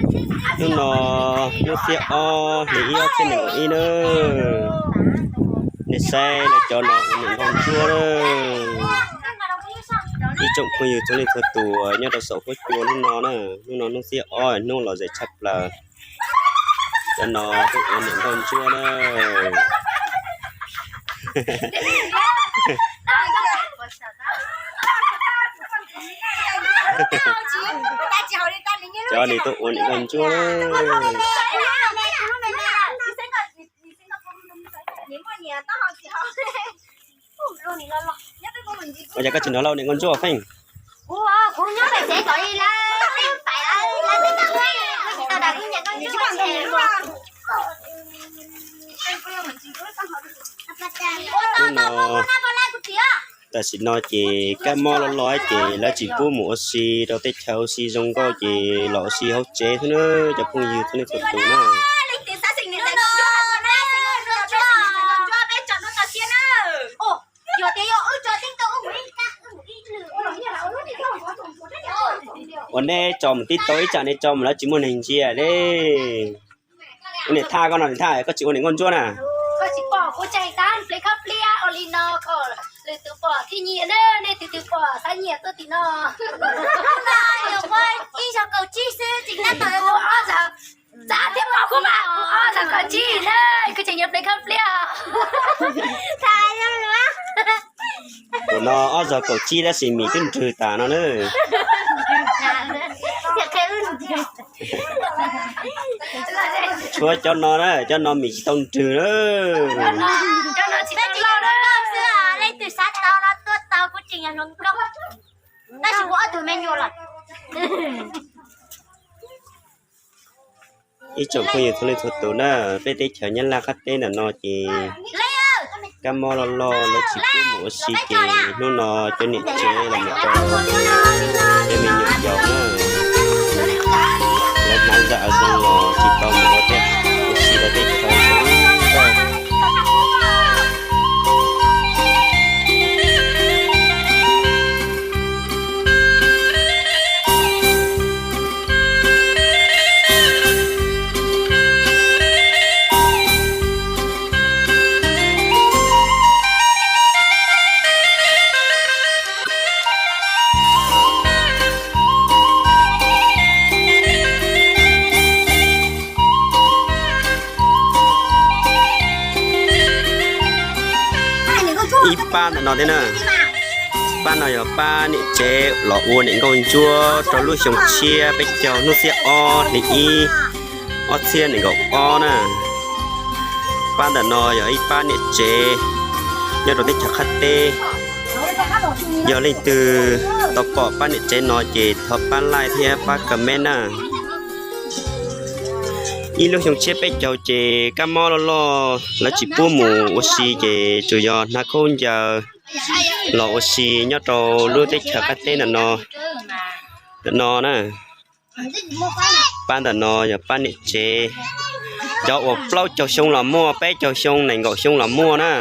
Hnub no hnub xiab ob hli ib ob txhiab nees nkaum ib na. Nej saib lawv cov no ua niam nkauj ntsuab na. Ib tsoom phooj ywg txhua leej txhua tus nyob rau saum huab cua hnub no na, hnub no hnub xiab ob hnub lom zem tshaj plaws. Cov no tuaj ua niam nkauj ntsuab na. Cov no tuaj ua niam nkauj ntsuab na. Ua cas koj tsis nrog lawv ua niam nkauj ntsuab feej? Tam sim no ces kab mob loj loj ces lawv tsis pub mus ua si rau tej chaw ua si zoo nkauj ces los ua si hauv tsev xwb na, cov phooj ywg txhua leej txhua tus na. Ua nej tso mus tib tau ib tsam nej tso mus lawv tsis muaj neeg ntsia li. Ua niam thaj koj no niam thaj koj tsis ua niam nkauj ntsuab na. Koj tsis pom kuv tseem tab pliag khab pliag ua li no kom lwm tus pom thiaj nyiam na, nej tus twg pom xav nyiam tuaj tim no. Ib zaug kaum tsib xwb tseem tab tom ua ob zaug. Txav thiab pom kuv mas ua ob zaug kaum tsib na, kuv tseem yuav pliag khab pliag. Tus no ob zaug kaum tsib tab sis mis twb nrwg tas no na. Tshuav cov no na, cov no mis tsis tau nrwg na. Leej twg xav tau no tuaj tau, kuv tseem yog hluas nkauj, tab sis kuv ob tug me nyuam lawm. Ib tsoom phooj ywg txhua leej txhua tus na, peb teb chaws Nyab Laj qab teb ntawm no ces kab mob loj loj lawv tsis pub mus ua si ces hnub no cov niam tsev los mus rau cov me nyuam yaus na, lawv hnav zam zoo los tsis tau mus ua si rau tej chaw. Ib pab ntawm no thiab na, pab no yog pab niam tsev los ua niam nkauj ntsuab rau lub xyoo tshiab peb caug hnub xiab ob hli ib ob txhiab nees nkaum ob na. Pab ntawm no yog ib pab niam tsev nyob rau teb chaws qab teb. Yog leej twg tau pom pab niam tsev no ces thov pab like thiab pab comment na. Ib lub xyoo tshiab peb caug ces kab mob loj loj lawv tsis pub mus ua si ces tsuas yog hnav khaub ncaws los ua si nyob rau lub teb chaws qab teb ntawm no, ntawm no na. Pab ntawm no yog pab niam tsev, cov uas plaub caug xyoo los muaj, peb caug xyoo, nees nkaum xyoo los muaj na.